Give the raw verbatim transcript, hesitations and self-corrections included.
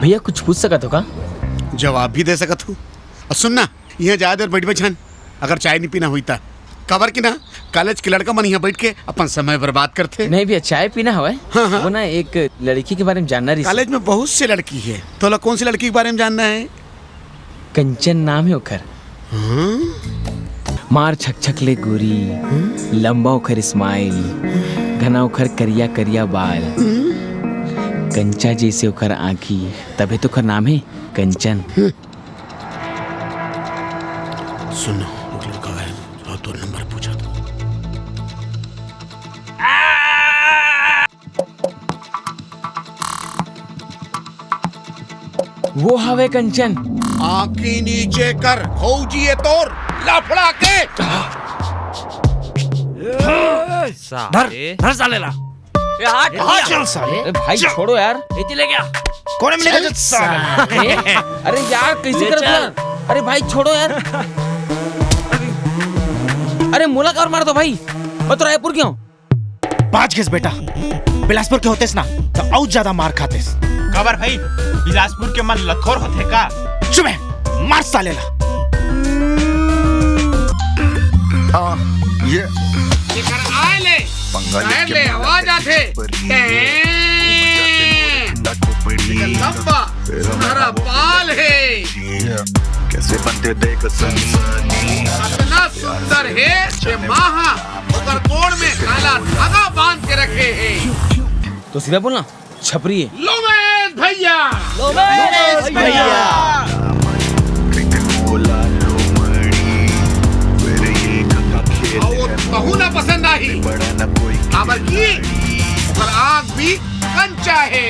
भैया, कुछ पूछ सकत हो का? जवाब भी दे सकत हूँ। अउ सुन ना, इहाँ जादा देर बइठबे झन, अगर चाय नइ पीना होही त। काबर कि ना, कॉलेज के लड़का मन इहाँ बइठ के अपन समय बर्बाद करथे। नहीं भैया, चाय पीना हवय। हाँ, हाँ। वो ना, एक लड़की के बारे में जानना रहिस। कॉलेज में बहुत से लड़की हे, तोला कौन सी लड़की के बारे में जानना हे? कंचन नाम हे ओखर। हाँ? मार छक छक ले गोरी, लंबा ओखर स्माइल, घना ओखर करिया करिया बाल, कंचा जइसे ओखर आँखी, तभे तो ओखर नाम हे कंचन। सुन, एक लड़का हे, अउ तोर नंबर पूछत हे। वो हवे कंचन। आँखी नीचे कर, भौजी ए तोर लफड़ा के। धर, धर साले ला। ए, हट। कहाँ चल साले? अरे भाई, चल। छोड़ो यार। इतनी ले गया। कोने में लेके जा साले। अरे यार, कैसे ले करत चल। यार? अरे भाई, छोड़ो यार। अरे मोला काबर मारत हो भाई, मैं तो रायपुर के हूँ। बाच गेस बेटा, बिलासपुर के होतेस ना, त अउ जादा मार खातेस। काबर भाई, बिलासपुर के मन लथोर होथे का? चुप हे, मार साले ला। हाँ, ये। जेकर आय ले, पंगा लेके ले आवाज आथे। टैं। लंबा, सुनहरा बाल हे। कैसे बनते देख संसारी। अतना सुंदर हे, के माँ हा ओकर गोड़ में काला धागा बांध के रखे हे। तो सीधा बोलना, छपरी हे। लोमेश भैया। लोमेश भैया। अउ वो कहूँ ना पसंद आही। काबर कि ओकर आँख भी कंचा हे।